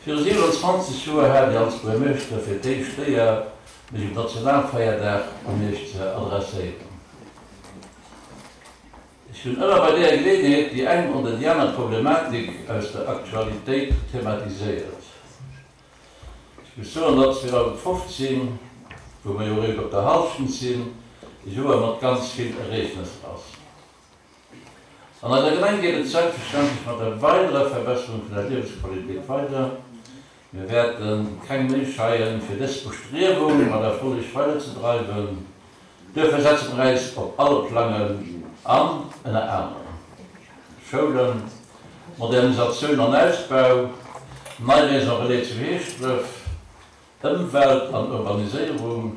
Viru 27 Joer hat Dir als Buermeeschter fir d'éischt d'Éier, mech um Nationalfeierdag un Iech ze adresséieren. Ech hunn ëmmer bei deeër Geleeënheet déi eng oder déi aner Problematik aus der Aktualitéit thematiséiert. Ech muss soen, datt 2015, wou mer jo eréischt op der Hallschent sinn, e Joer mat ganz vill Ereegnesser ass. An eiser Gemeng geet et selbstverständlech mat der weiderer Verbesserung vun der Liewensqualitéit weider. Mir wäerte keng Méi scheien, fir dës Bestriewung mat Erfolleg weiderzedreiwen. Duerfir setze mir äis op alle Plangen an, ënner anerem Schoulen, Modernisatioun an Ausbau, nei Maison Relais zu Heeschdref, Ëmwelt an Urbaniséierung,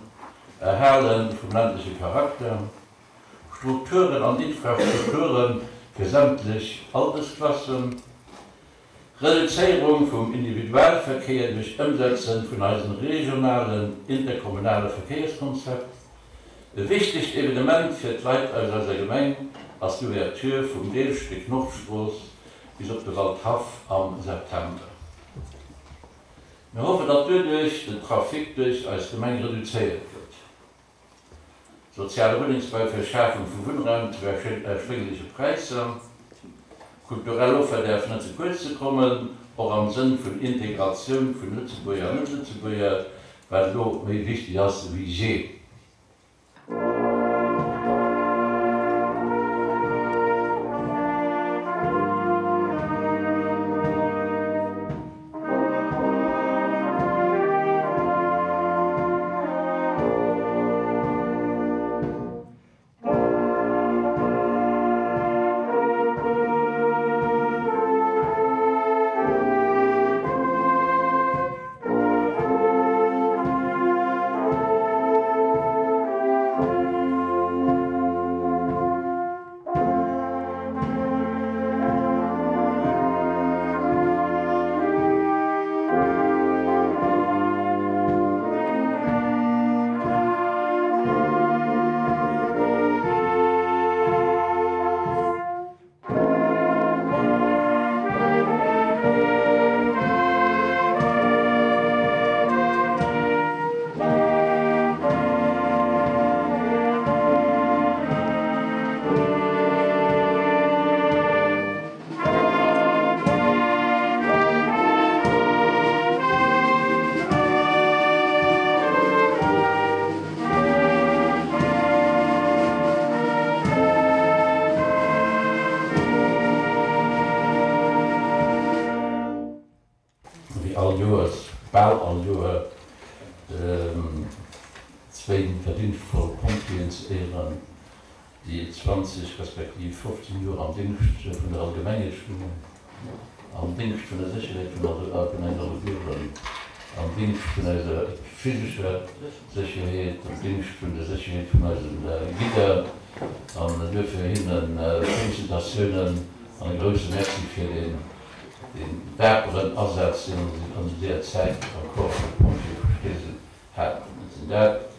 Erhale vum ländleche Charakter. Strukturen an Infrastrukture fir sämtlech Altersklassen, Reduzéierung vum Individualverkéier duerch Ëmsetze vun eisem regionalen interkommunale Verkéierskonzept. E wichtegt Evenement fir d'Leit aus eiser Gemeng ass d'Ouverture vum Deelstéck Nordstrooss bis op de Waldhaff am September. Mir hoffen, datt doduerch den Trafic duerch eis Gemeng reduzéiert gëtt. Soziale Wunnengsbau fir Schafung vu Wunnraum zu erschwéngleche Präisser. Kulturell Offer däerf net ze kuerz ze kommen, och am Sënn vun Integratioun vun Lëtzebuerger an Net-Lëtzebuerger, wat elo méi wichteg ass ewéi jee. Wéi all Joers, bal all Joer, zwéin verdingschtvoll Pompjeeën ze éieren, déi 20 respektiv 15 Joer am Dingscht vun der Allgemengheet stungen, am Dingscht vun der Sécherheet vun eis allegueren, am Dingscht vun eiser physescher Sécherheet, am Dingscht vun der Sécherheet vun eise Gidder. An duerfir hinne Félicitatiounen an e grouse Merci fir deen daperen Asaz, deen si an deeër Zäit am Corps vun de Pompjeeë vu Steesel haten. Et sinn dat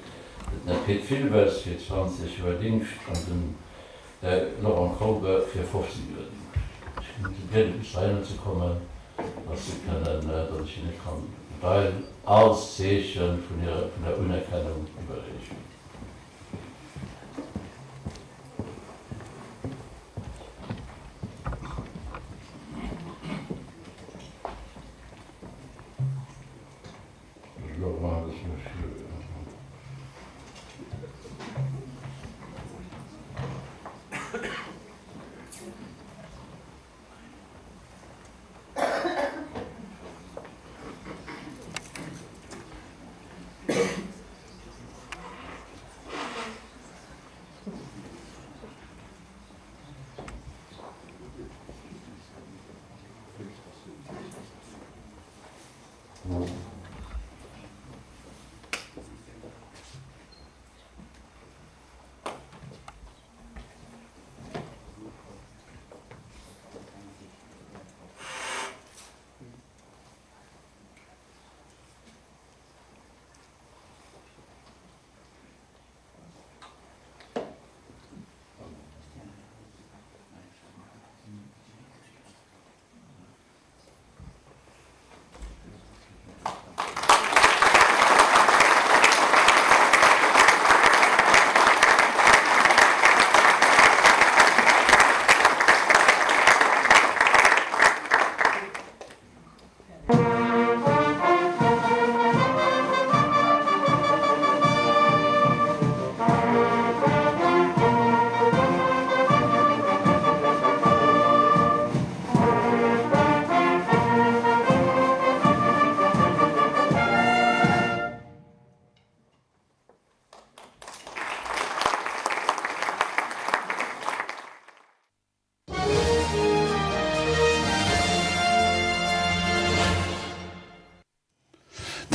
den Här Pit Filbes fir 20 Joer Dingscht an den Här Laurent Kolbe fir 15 Joer Dingscht. Ech hunn se bieden, bis heihinner ze kommen, dass se kënnen, dass ech hinne kann d'Medail als Zeeche vun hirer, vun der Unerkennung iwwerreechen.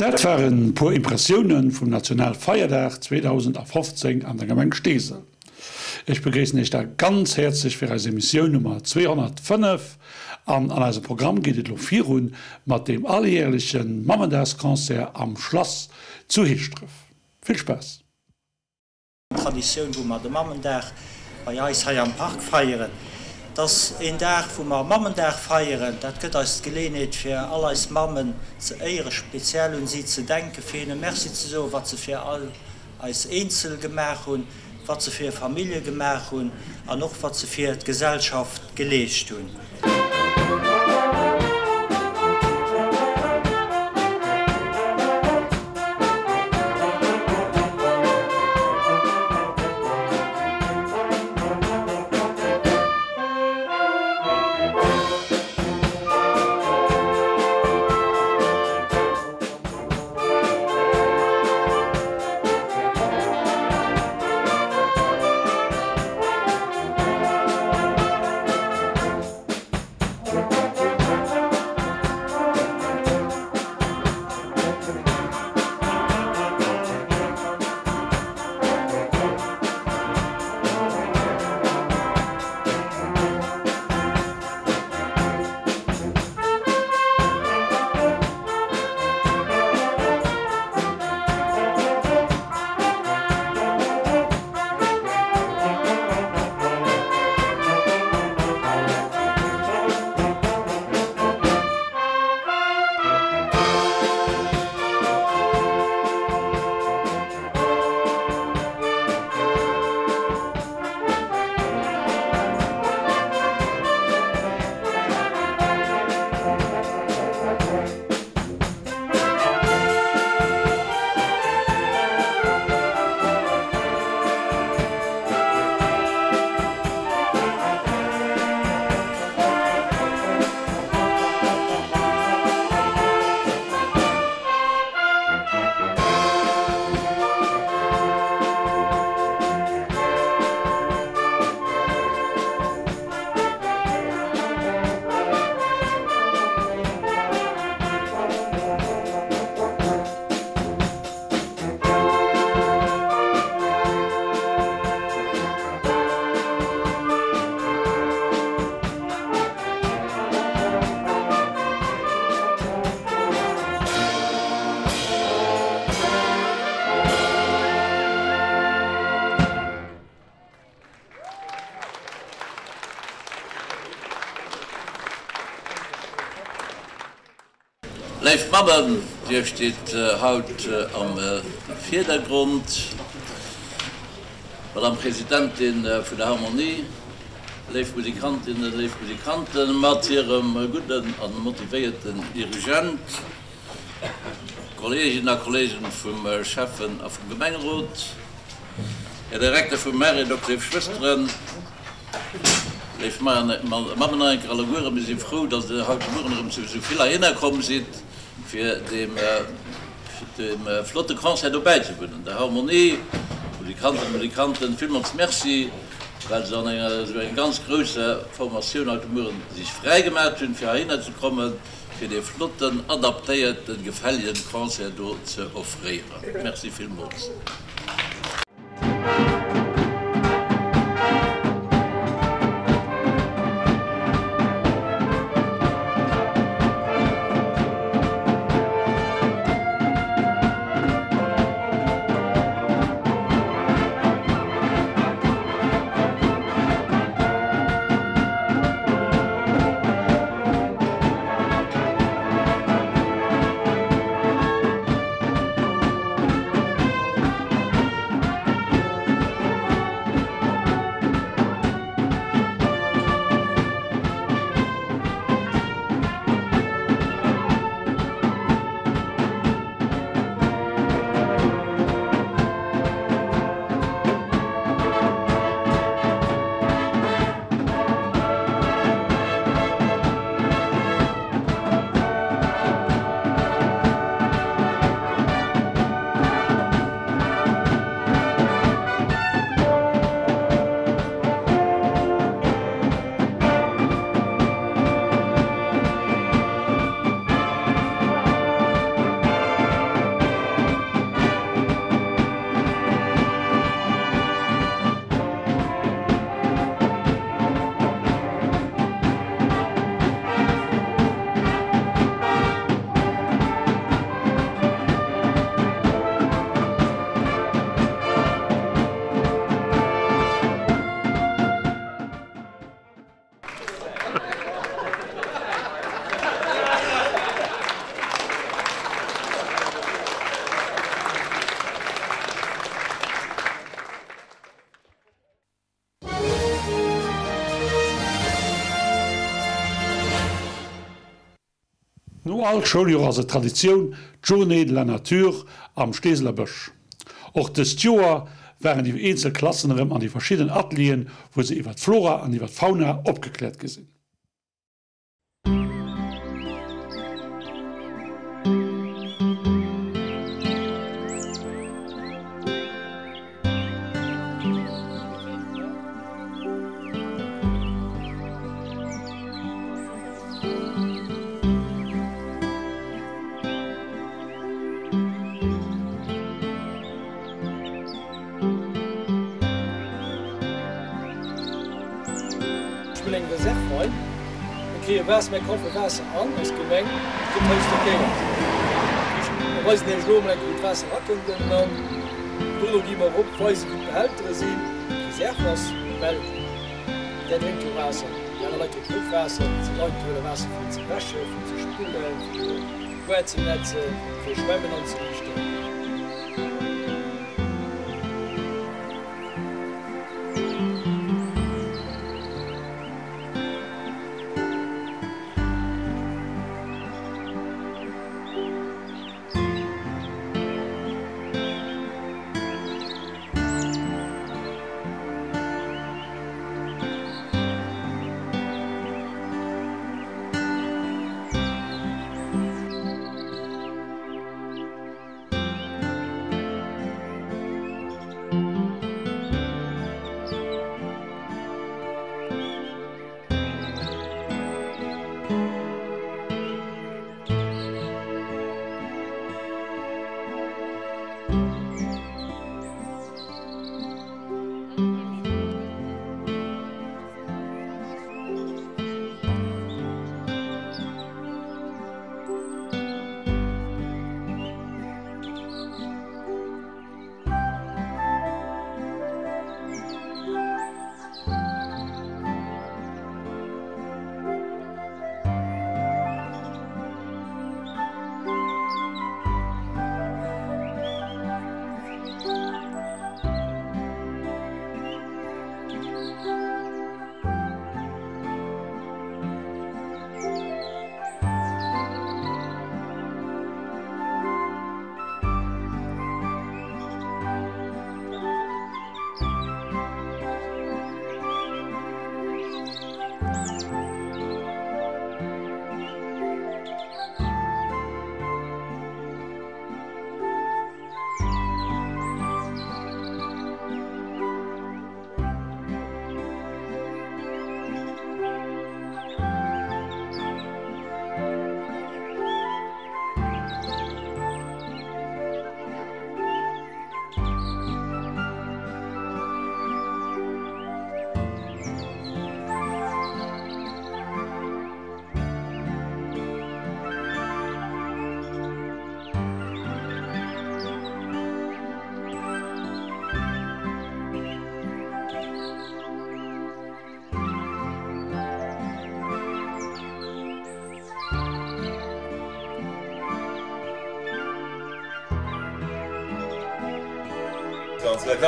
Dat waren puer Impressiounen vum Nationalfeierdag 2015 an der Gemeng Steesel. Ech begréissen Iech da ganz häerzlech fir eis Emissioun Nummer 205 an an eisem Programm geet et elo virun mat deem alljährlechen Mammendagsconcert am Schlass zu Heeschdref. Vill Spaass! Traditioun wou mer de Mammendag bei eis hei am Park feieren. Et ass een Dag wou mer Mammendag feieren. Dat gëtt eis d'Geleeënheet fir all eis Mammen ze éieren, speziell un si ze denken, fir hinne Merci ze soen wat se fir all eis eenzel gemaach hunn, wat se fir hir Famillje gemaach hunn an och wat se fir d'Gesellschaft geleescht hunn. Léif Mammen, Dir stitt haut am Virdergrond. Madame Presidentin vun der Harmonie, léif Musikantinnen, léif Musikanten, mat hirem gudden a motivéierten Dirigent, Kolleeginnen a Kolleegen vum Schäffen a vum Gemengerot, Här Direkter vum MAREDOC, léif Schwësteren, léif Mammenanker allegueren, mir si frou, dass Der haut de Mueren erëm zu esou vill heihinner komm sidd, fir deem flotte Concert do bäizewunnen. Der Harmonie, Musikanten, Musikanten, villmools Merci, well se an enger esou enger ganz grousser Formatioun haut de Mueren sech fräi gemaat hunn, fir heihinner ze kommen, fir dee flotten, adaptéierten, gefälligen Concert do ze offréieren. Merci villmools. No all Schouljoer ass et Traditioun, d'Journée de la Nature am Steeseler Bësch. Och dëst Joer waren déi eenzel Klassen erëm an déi verschidden Atelieren, wou se iwwer d'Flora an iwwer d'Fauna opgekläert gi sinn. Ech hunn eng Reserv hei. Mir kréie Waasser, mir kaufe Waasser an als Gemeng. Et gëtt hei stockéiert. Mir weisen Iech elo emol eng Kéier, wou d'Waasser erakënnt ënnen an dono gi mer erop weisen, wou d'Behältere sinn, wou d'Reserv ass, well där drénkt jo Waasser, déi aner Leit drénken och Waasser. D'Leit huele Waasser fir ze wäschen, fir ze spullen, fir Goart ze nätzen, fir Schwämmen anzeriichten.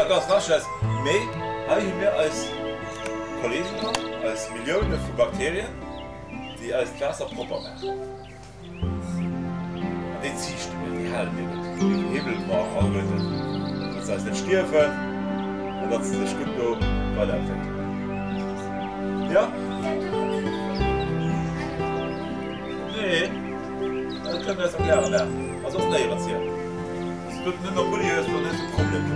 Ganz Naches, mee hei hu mir eis Kollegen dran, eis Millioune vu Bakterien, déi eis d'Waasser propper maachen. An déi ziichte mir, déi hale mir gutt, déi verhiwwele mer och alleguerten, datt se eis net stierwen an datt se sech gutt do weiderentwéckelen. Jo? Nee, dat kënne mir eis erklären, mä a soss néierens hier. Wann s du net no Bulli hues, dann hues du e Problem.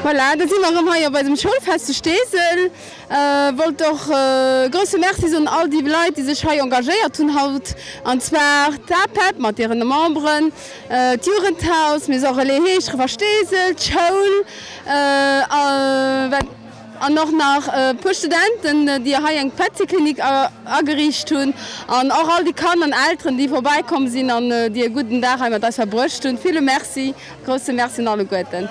Voilà, da si mer erëm hei op eisem Schoulfest zu Steesel. Wollt och e grousse Merci soen all déi Leit, déi sech hei engagéiert hunn haut, an zwar d'APEP mat hiren Memberen, d'Jugendhaus, Maison Relais Heeschref a Steesel, d'Schoul an och nach e puer Studenten, déi hei eng Petzeklinik ageriicht hunn an och all déi Kanner an Elteren, déi vorbäikomm sinn an déi e gudden Dag hei mat eis verbruecht hunn. Ville Merci, grousse Merci un alleguerten.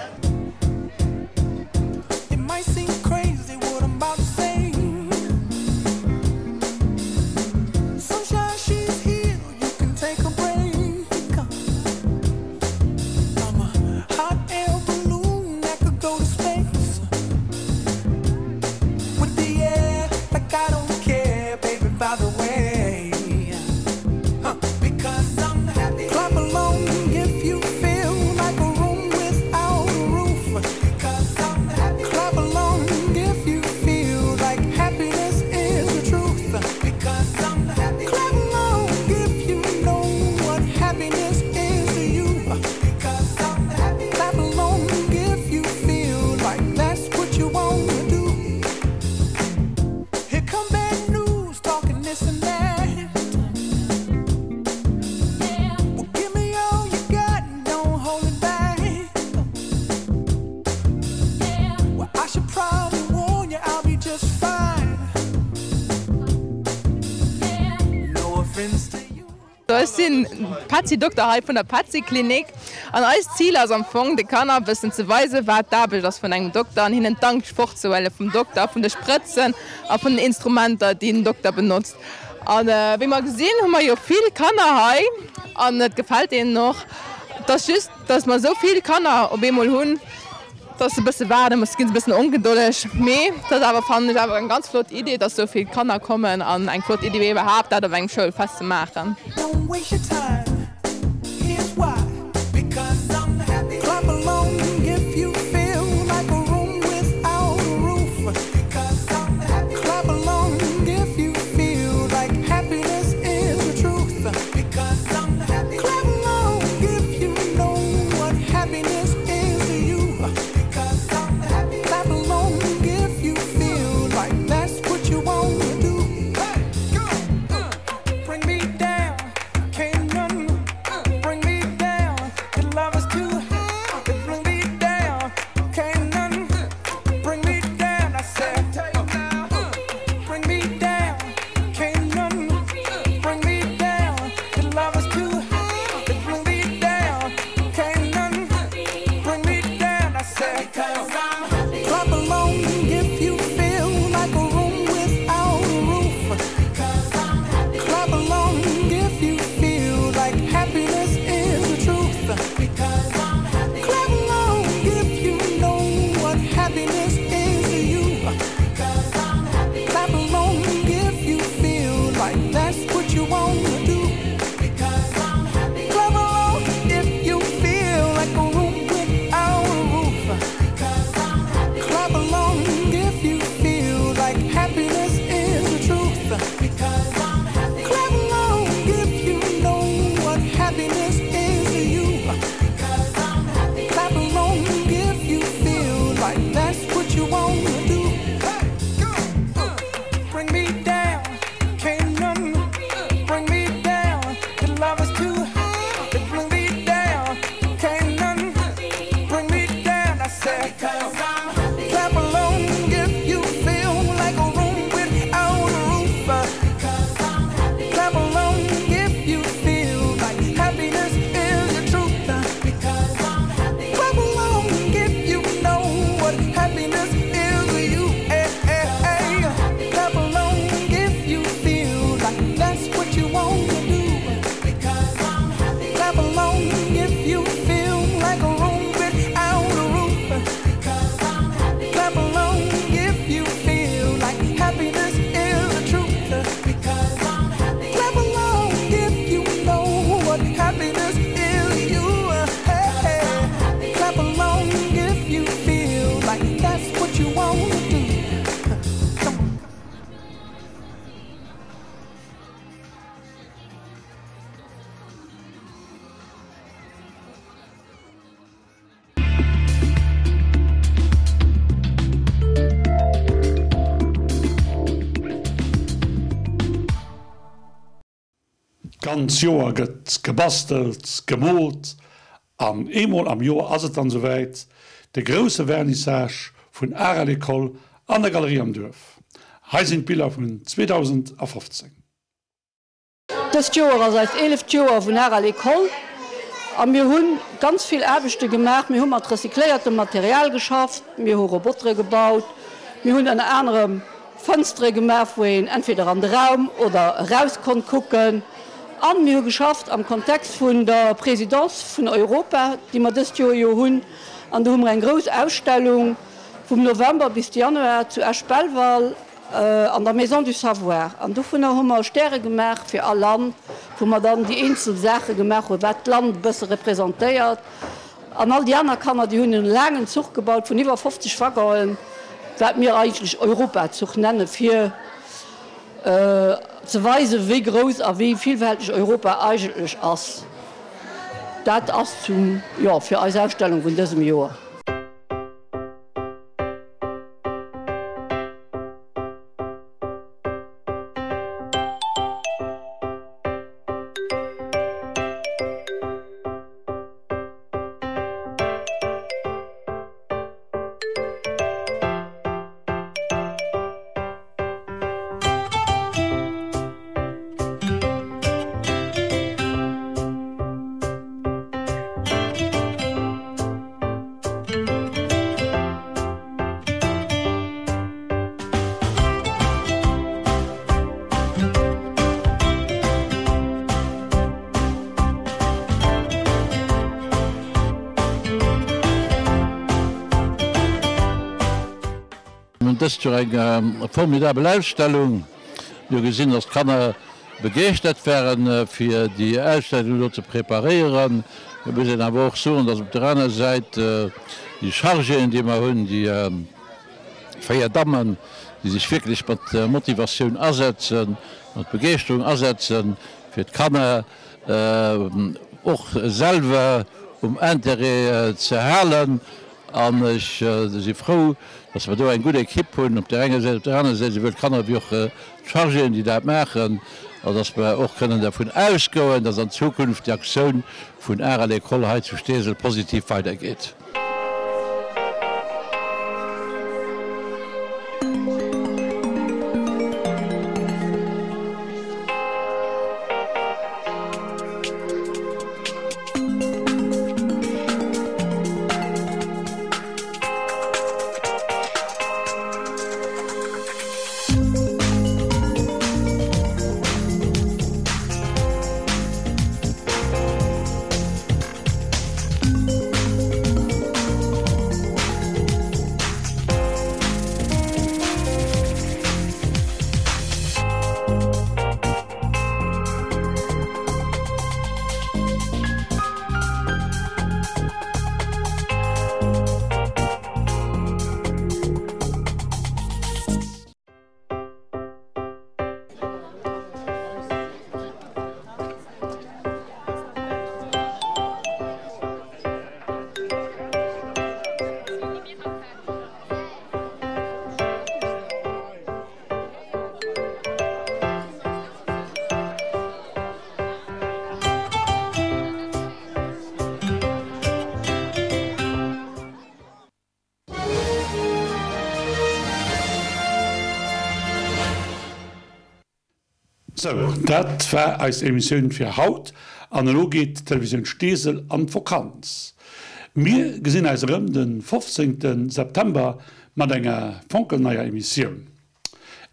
Ech sinn Petzi Dokter hei vun der Petzi Klinik an eist Zil ass am Fong de Kanner e bëssen ze weisen, wat d'Aarbecht ass vun engem Dokter an hinnen d'Angscht fortzehuele vum Dokter, vun de Sprëtzen a vun den Instrumenter, déi den Dokter benotzt. A wéi mer gesinn, hu mer jo vill Kanner hei an et gefält deenen och. Et ass just, dass mer esou vill Kanner op eemol hunn, dass se e bësse waarde mussen, ginn se e bëssen ongedolleg. Mee et ass awer, fannen ech, awer eng ganz flott Idee, dass esou vill Kanner kommen an eng flott Idee iwwerhaapt, dat op engem Schoulfest ze maachen. D'ganz Joer gëtt gebastelt, gemoolt an eemol am Joer ass et dann esouwäit, de grousse Vernissage vun Art à l'école an der Galerie am Duerf. Hei sinn d'Biller vun 2015. Dëst Joer ass eist eeleft Joer vun Art à l'école a mir hu ganz vill Aarbechte gemaach. Mir hu mat recycléiertem Material geschafft, mir hu Robotere gebaut, mir hunn ënner anerem Fënstere gemaach, wou een entweder an de Raum oder eraus konnt kucken a mir hu geschafft am Kontext vun der Présidence vun Europa, déi mer dëst Joer jo hunn. An do hu mer eng grouss Ausstellung vum November bis de Januar zu Esch-Belval. An der Maison du Savoir. An dovunner hu mer Stäre gemaach fir all Land, wou mer dann déi eenzel Saache gemaach hunn, wat d'Land e bësse representéiert. An all déi aner Kanner, déi hunn en laangen Zuch gebaut vun iwwer 50 Waggonen, wat mir eigentlech Europazuch nennen, fir ze weisen, wéi grouss a wéi villfälteg Europa eigentlech ass. Dat ass zum, jo, fir eis Ausstellung vun dësem Joer. Mir hunn dëst Joer eng formidabel Ausstellung. Mir hu gesinn, dass d'Kanner begeeschtert waren, fir déi Ausstellung elo ze preparéieren. Et muss een awer och soen, dass op der aner Säit déi Chargéen, déi mer hunn, déi 4 Dammen, déi sech wierklech mat Motivatioun asetzen, mat Begeeschterung asetzen, fir d'Kanner och selwer um Intérêt ze halen. An ech si frou, dass mer do eng gutt Ekipp hunn, op där enger Säit, op där aner Säit esouwuel d'Kanner wéi och d'Chargéen, déi dat maachen, a dass mer och kënnen dervun ausgoen, dass an Zukunft déi Aktioun vun Art à l'école hei zu Steesel positiv weidergeet. Sou, dat war eis Emissioun fir haut an elo geet d'Televisioun Steesel an d'Vokanz. Mir gesinn eis erëm de 15 September mat enger fonkelneier Emissioun.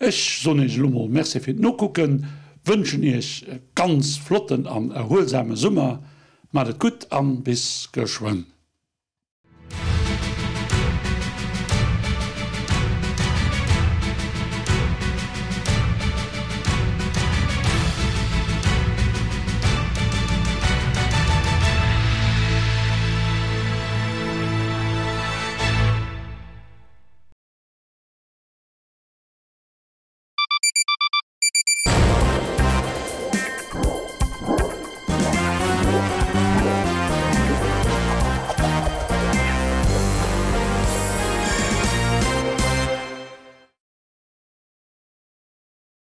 Ech soen iech elo mol Merci fir d'Nokucken, wënschen iech e ganz flotten an erhuelsame Summer. Maat et gutt an bis geschwënn.